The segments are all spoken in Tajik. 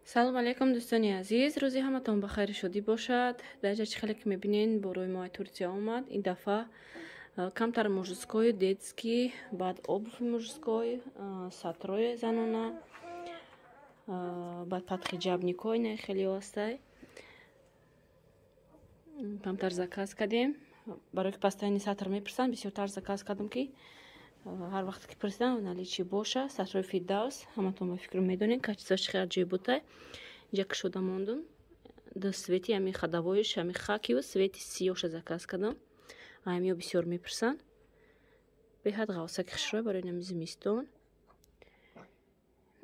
Салом алейкум, дӯстони азиз. Рӯзи ҳаматон ба хайри шодӣ бошад. Дар ҷа чӣ хеле ки мебинен, борои моҳи Турсия омад. Ин дафъа камтар мужской, детский, баъд обуви мужской, сатрои занона, баъд подхиҷабникҳо, ина хеле ҳастай. Камтар заказ кардем. Барои ки постоянно сатр мепурсанд, бисёртар заказ кардам, ки ҳар вақте ки пурсидан, наличии боша. Сатрои Фирдавс, ҳаматон ба фикру медонед, качествош хеле аҷоиботай. Инҷа кушода мондум. Ду цвети, ҳами ходовойш, ҳами хакиву цвети сиёша заказ кардам. Ҳамиё бисёр мепурсанд. Беҳад ғавсаки хушрӯй барои нами зимистон.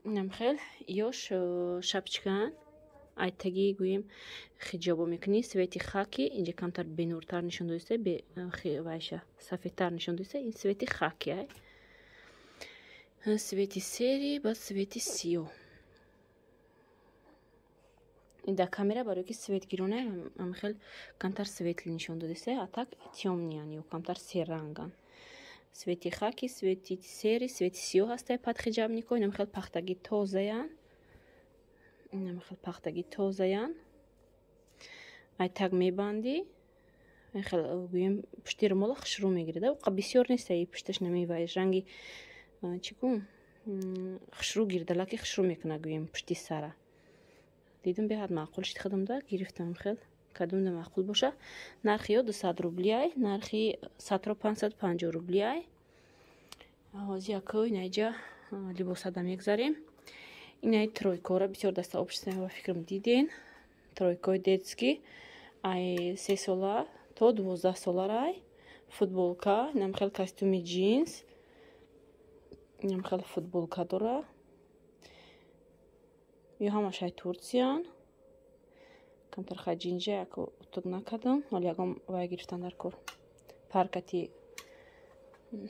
Инам хел ёш шапочкаан, айтагӣ гӯем хиҷобо мекунӣ, цвети хаки. Инҷа камтар бенуртар нишон доиста, вайша сафедтар нишон доиста. Ин цвети хаки ай, цвети серый, баъд цвети сиёҳ. Ин дар камера барои ки свет гиронай, хел камтар светлый нишон додиста, а так тёмныян ё камтар серранган. Цвети хаки, цвети серый, цвети сиёҳ ҳастай. Подхиҷабнико инам хел пахтаги тозаян, инам хел пахтаги тозаян. Айтаг мебандӣ, хел гӯем пушти румола хушрӯ мегирад. Уқа бисёр нест, и пушташ намевай ранги чӣ гум хушрӯ гирдалаки хушрӯ мекунад, гӯем пушти сара. Дидум, беҳад маъқул шид, худамда гирифтам. Хел кадомда маъқул боша. Нархи ё 200 рубли ай, нархи сатро 550 рубли ай. Ҳозир яко инаиҷа либосада мегзарем. Инаи тройкора бисёр даста общество ба фикрам диден. Тройкои детский ай 3 сола то 12 соларай. Футболка, инам хел костюми джинс, инам хел футболка дора. Ё ҳамаш ай Турсиян. Камтар хай ҷинҷа яко утуг накардам, ҳоли ягон вай гирифтан дар кор. Паркати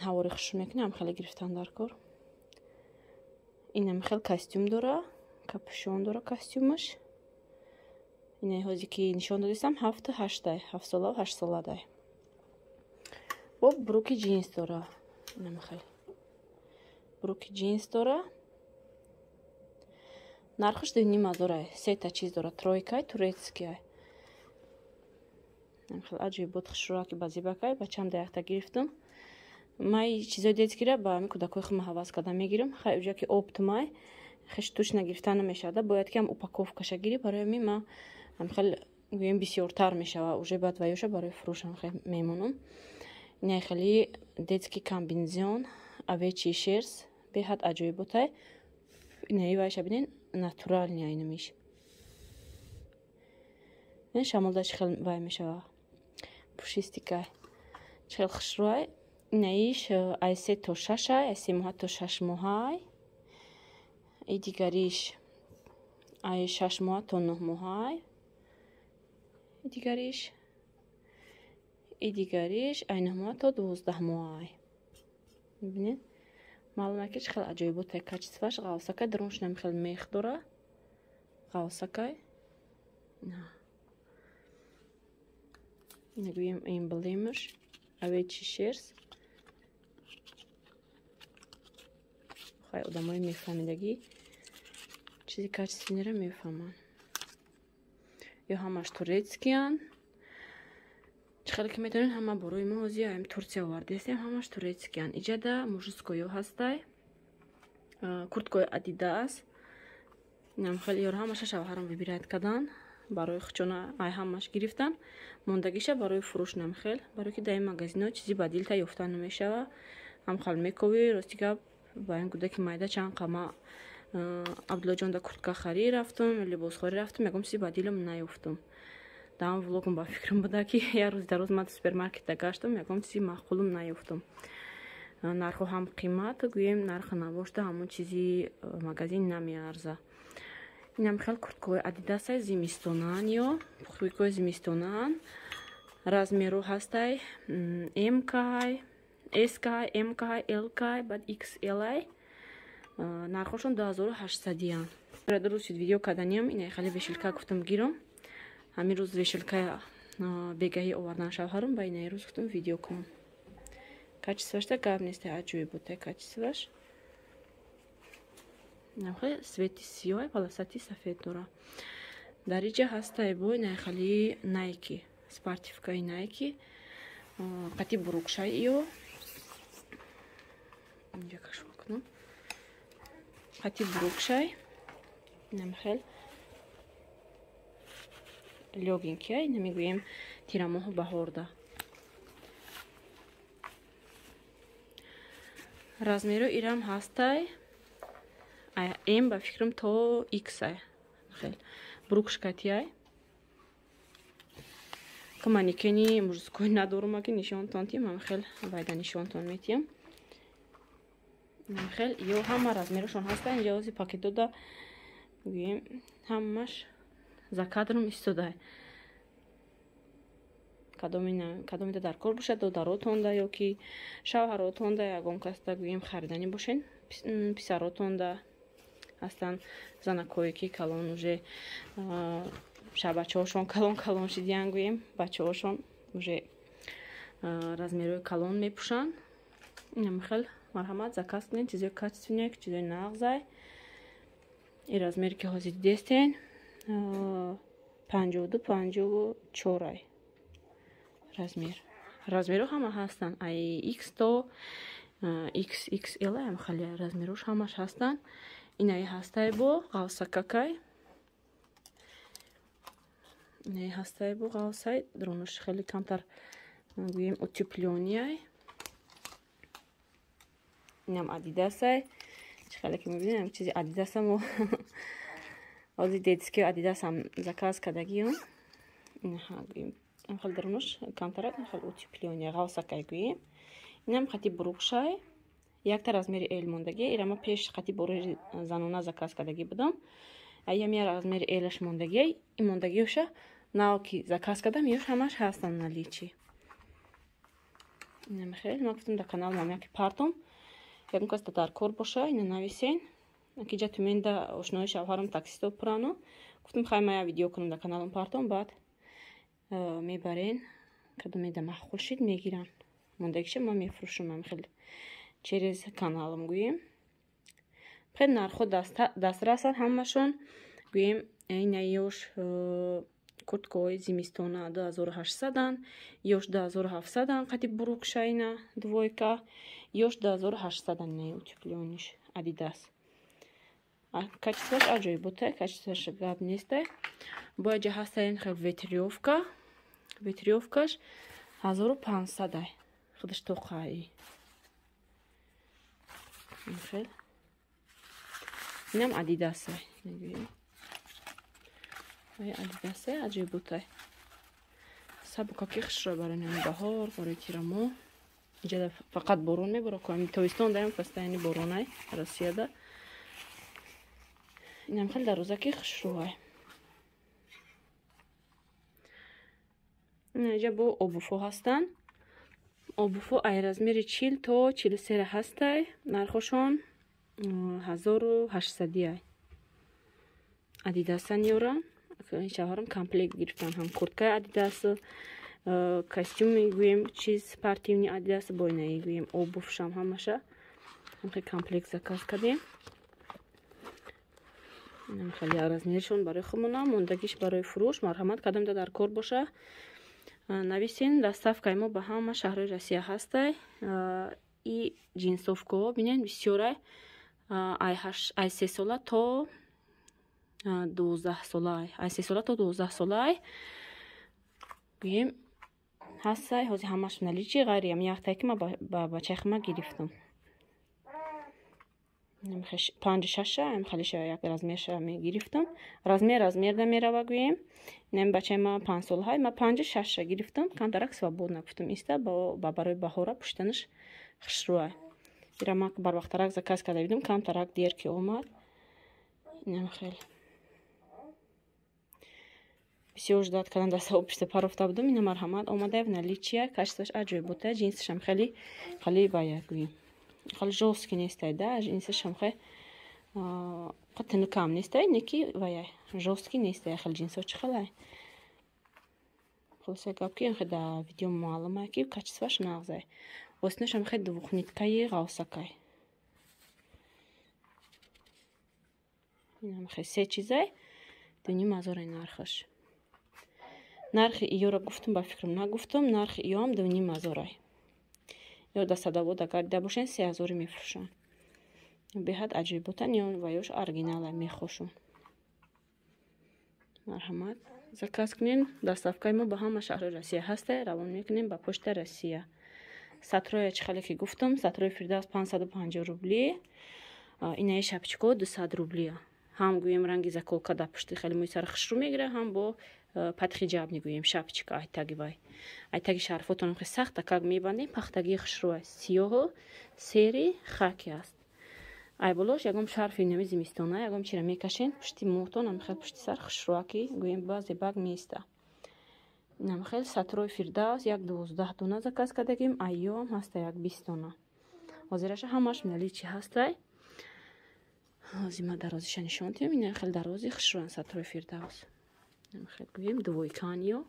ҳавори хушрӯ мекунӣ, ҳам хеле гирифтан дар кор. Инам хел костюм дора, капюшон дора костюмаш. Инаи ҳозе ки нишон додистам, ҳафту ҳаштай, 7 солаву 8 соладай. Бо брюки джинс дора, инам хел брюки джинс дора. Нархаш 2,5 ҳазорай. Сета чиз дора, тройкай турецкиай. Хел аҷоибот, хушрӯаки базибакай. Бачам да якта гирифтам. Май чизои детскийра ба ҳами кӯдакои худма ҳавас карда мегирам. Хай, уҷа ки оптмай хеш точно гирифта намешавада, бояд ки ҳам упаковкаша гирӣ. Барои ҳамин ма хел гӯем бисёртар мешава уже, баъд ваёша барои фурӯшам хел мемонам. Инаи хели детский комбинезон овечий шерсть, беҳад аҷоиботай. Инаи вайша бинен, натуральный айнамиш. Шамолда чӣ хел вай мешава, пушистикай, чӣ хел хушрӯай. Инаиш ай 3 то 6-ай, ай 3 моҳа то 6 моҳаай. И дигариш ай 6 моҳа то 9 моҳаай. И дигариш ай 9 моҳа то 12 моҳаай. Мебинед, маълума ки чӣ хел аҷоиботай, качествоаш ғавсакай. Даруншонам хел мех дора, ғавсакай. Ина гӯем эмблемаш овечий шерсть. Хай, одамои мефаҳмидагӣ чизи качественныйро мефаҳманд. Ё ҳамаш турецкиян. Чӣ хеле ки медонед, ҳама борои мо ҳозир аем Турсия овардастем, ҳамаш турецкиян. Иҷада мужскойё ҳастай, курткои Адидас. Инам хеле ёро ҳамаша шавҳарам выбирать кардан барои хучона, ай ҳамаш гирифтан, мондагиша барои фурӯш. Нам хел барое ки дар ин магазино чизи ба дилта ёфта намешава, ҳам хел мековӣ. Рости гап, ба ин кӯдаки майда чанд қама Абдуллоҷон да куртка харӣ рафтум, либосхорӣ рафтум, ягон чизи ба дилам наёфтум. Даам влогам ба фикрам буда, ки як рӯз дар рӯз ман супермаркетда гаштам, ягон чизи маъқулум наёфтум. Нархҳо ҳам қимат, гӯем нарха набошда, ҳамон чизи магазин намеарза. Инам хел курткаҳои Адидасай, зимистонаан, ё пуховикҳои зимистонаан. Размеру ҳастай мкай, скай, мкай, лкай, баъд xлай. Нархошон 2800-ян. Рӯз шид видео карданиам. Ина хеле вешалка гуфтам гирам. Ҳамин рӯз вешалка бегаҳӣ овардан шавҳарам, ба инаи рӯз гуфтам видео кунам. Качествоашда гап нест, аҷоиботай качествоаш. Намхе цвети сиёҳ, полосатый сафед дора. Дар иҷа ҳастай бо инай хали Найки, спортивкаи Найки, қати брукшай ё. Инҷа кашф кунам. Қати брукшай. Намхел лёгенький, намегӯем тирамоҳу баҳорда. Размеро ирам ҳастай М ба фикрам то X ай. Хел брукшкатиай. Ка манекени мужской надорум, аки нишонтон тиям, ам хел вайда нишонтон метиям. Хел ё ҳама размерошон ҳаста, инҷа ози пакет дода гӯем ҳамаш за кадром истодай. Кадомида дар кор бошад, додаротонда ё ки шавҳаротонда, ягон касда гӯем хариданӣ бошен, писаротонда ҳастанд занакое ки калон уже шабачаҳошон калон калон шидиян, гӯем бачаҳошон уже размерҳои калон мепӯшанд. Инам хел марҳамат заказ кунед, чизои качественный, чизои нағзай. Ин размере ки ҳозир дидестен 52 54 ай размер. Размерҳо ҳама ҳастанд, ай X то XXL ам хали размерҳош ҳамаш ҳастанд. Инаи ҳастай бо ғавсакакай. Инаи ҳастай бо ғавсай, дронаш хеле камтар гӯем утеплённый. Инам Адидасай. Чӣ хеле ки мебинем, чизи Адидаса мо ҳозир детский Адидас ҳам заказ кардагиам. Инаҳа гӯем хел дронаш камтарак хел утеплённый ғавсакай гӯем. Инам хати брукшай. Якта размери L мондагӣ. Ира ма пеш хати бори занона заказ кардагӣ будам. Аям я размери L-аш мондагӣ. Ин мондагиёша нав ки заказ кардам, ёш ҳамаш ҳастанд наличии. Инам хел ма гуфтам дар канал мам яки партом. Ягон кас дар кор боша, ина нависен. Аки ҷа Тюменда ошнои шавҳарам таксисто пурано. Гуфтам хай ма я видео кунам дар каналам партом, баъд мебарен. Кадомеда маъқул шид мегиран. Мондагиша ма мефурӯшам ам хел через каналам гӯем. Хел нархҳо дастрасанд ҳамашон. Гӯем ина ёш курткаҳои зимистона 2800-анд, ёш 2700-анд, қати брукшайна двойка, ёш 2800-анд ина утеплённыйш Адидас. Качествош аҷоибота, качествош гап нестай. Бояд ҷа ҳастаен хел ветрёвка. Ветрёвкаш 1500-ай. Худаш тоқаи. Хел. Инам Адидасай. Мегӯем. Ай Адидасай аҷоиботай. Сабукаки хушро барои нами баҳор, барои тирамо. Инҷа фақат борон мебора, ко тобистон даем постоянно боронай Россияда. Инам хел дарозаки хушрӯай. Инҷа бо обуфо ҳастанд. Обуфо ай размери 40 то 43 ҳастай. Нархошон 1800 ай. Адидасан ёра. Шавҳарам комплект гирифтан, ҳам курткаи Адидас, костюми гӯем чиз спортивный Адидас, бо инаи гӯем обувшам ҳамаша. Ҳамхел комплект заказ кардем. Инам хеле размершон барои худмона, мондагиш барои фурӯш. Марҳамат кадомда дар кор боша. Нависен, доставкаи мо ба ҳама шаҳрҳои Россия ҳастай. И ҷинсовкаҳо бинед бисёрай, ай 3 сола то 12 сола, ай 3 сола то 12 сола гӯем ҳастай. Ҳозир ҳамаш наличии, ғайри ам яхтае ки ма ба бачаи хума гирифтам. 5-6 ам халиша як размерша мегирифтам. Размер размерда мерава гӯем. Инам бачаи ма 5 солаҳай, ма 5-6 гирифтам. Камтарак свободно гуфтам иста ба барои баҳора пӯшиданаш хушрӯай. Ира ма барвақтарак заказ карда будам, камтарак дер ки омад. Инам хел бисёр ждать кардам, даста пишта парофта будам. Ина марҳамат омада в наличие, качествош аҷоибота, ҷинсашам хеле хеле вая гӯем. Хеле жёсткий нестай, да, ҷинсашам хеле қатинукам нестай, неки вая жёсткий нестай, хеле ҷинсо чӣ хелай. Хулоса гап ки хеле дар видео маълума ки качествош нағзай. Оснашам хеле двухниткаи ғавсакай. Инам хе се чизай 2,5 ҳазор нархаш. Нархи иёро гуфтум, ба фикрам нагуфтум, нархи иёам 2,5 ҳазорай. Ё да Садовод агар дида бошен, 3 ҳазори мефурӯшанд. Беҳад аҷоиботан ё ваёш оригиналай мехошум. Марҳамат, заказ кунен. Доставкаи мо ба ҳама шаҳрҳои Россия ҳастай, равон мекунем ба почта Россия. Сатроя чӣ хеле ки гуфтам, сатрои Фирдавс 550 рубли, инаи шапочко 200 рублия. Ҳам гӯем ранги заколка дар пушти хеле мӯи сари хушрӯ мегира, ҳам бо подхиджабный гӯем шапочка айтаги вай. Айтаги шарфотон хе сахта как мебандем, пахтагии хушрӯ аст. Сиёҳу серый хаки аст. Ай болош ягон шарфи нами зимистона, ягон чира мекашен, пушти мӯтон ам хел пушти сар хушрӯаки гӯем ба зебак меиста. Инам хел сатрои Фирдавс як 12 дона заказ кардагим, айёам ҳаста як 20 дона. Ҳозираша ҳамаш наличии ҳастай. Ҳозир ма дарозиша нишон диҳам. Ина хел дарози хушрӯян сатрои Фирдавс. Инам хел гӯем двойканиё.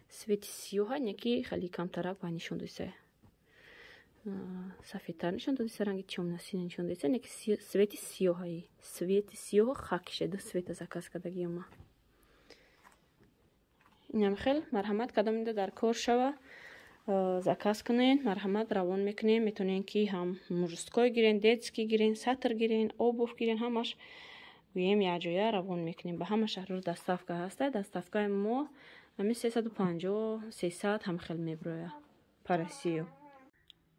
Цвети сиёҳа, неки хеле камтарак ва нишон додиса. Сафедтар нишон додиса, ранги тёмно-синий нишон додиса, неки цвети сиёҳаи. Цвети сиёҳу хакише ду цвета заказ кардагиём ма. Инам хел марҳамат, кадом ида дар кор шава, заказ кунен, марҳамат, равон мекунем. Метавонен ки ҳам мужской гирен, детский гирен, сатр гирен, обувь гирен, ҳамаш гӯем якҷоя равон мекунем. Ба ҳама шаҳрҳо доставка ҳаста. Доставкаи мо ҳамин 350, 300 ҳам хел мебирояд по Россию.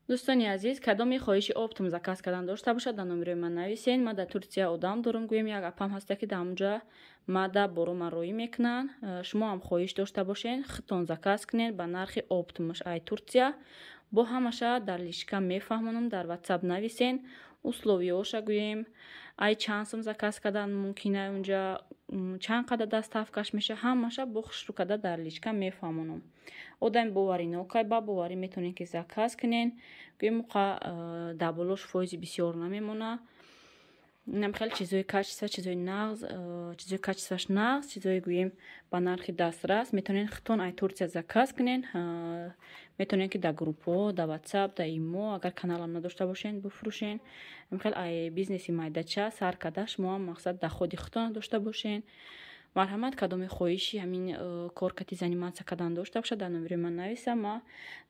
Дӯстони азиз, кадоми хоҳиши оптом заказ кардан дошта бошад, дар номерои ман нависен. Ман дар Турсия одам дорам, гӯем як апам ҳаста ки дар ҳамонҷа мада боро ман роӣ мекунанд. Шумо ҳам хоҳиш дошта бошен, худтон заказ кунед ба нархи оптомаш ай Турсия. Бо ҳамаша дар личка мефаҳмонам, дар WhatsApp нависен, условияоша гӯем, ай чанд сум заказ кардан мумкин ай унҷа, чанд қадар доставкаш меша, ҳамаша бо хушрӯ карда дар личка мефаҳмонам. Одами боваринокай, ба боварӣ метавонед ки заказ кунен. Гӯем муқа дар болош фоизи бисёр намемона. Инам хеле чизои качество, чизои нағз, чизои качествоаш нағз, чизои гӯем ба нархи дастрас. Метавонед худтон ай Турсия заказ кунен. Метавонед ки дар группҳо, дар WhatsApp, дар имо, агар каналам надошта бошен, бифурӯшен. Хел ай бизнеси майдача сар карда шумо ҳам мақсад доходи худтон дошта бошен. Марҳамат, кадоми хоҳиши ҳамин кор кати заниматься кардан дошта бошад, дар номерои ман нависа, ма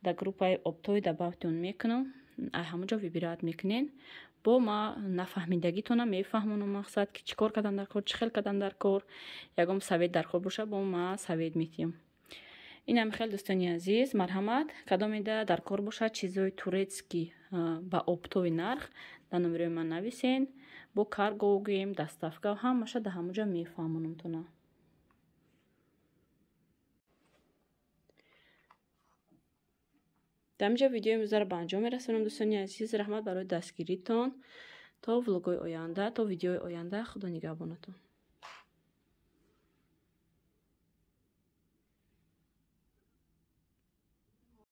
дар группаи оптовый добавитон мекунам. Ай ҳамонҷо выбирать мекунен. Бо ма нафаҳмидагитона мефаҳмонам, мақсад ки чӣ кор кардан дар кор, чӣ хел кардан дар кор, ягон совет дар кор боша, бо ма совет медиҳам. Инам хел дӯстони азиз, марҳамат, кадомеда дар кор бошад чизои турецкий ба оптовый нарх, дар номерои ман нависен. Бо карго гӯем, доставка ҳамаша дар ҳамонҷо мефаҳмонамтона. Дар инҷа видеои имрӯзаро ба анҷом мерасонам, дӯстони азиз. Раҳмат барои дастгиритон. То влогҳои оянда, то видеои оянда, Худо нигаҳбонатон.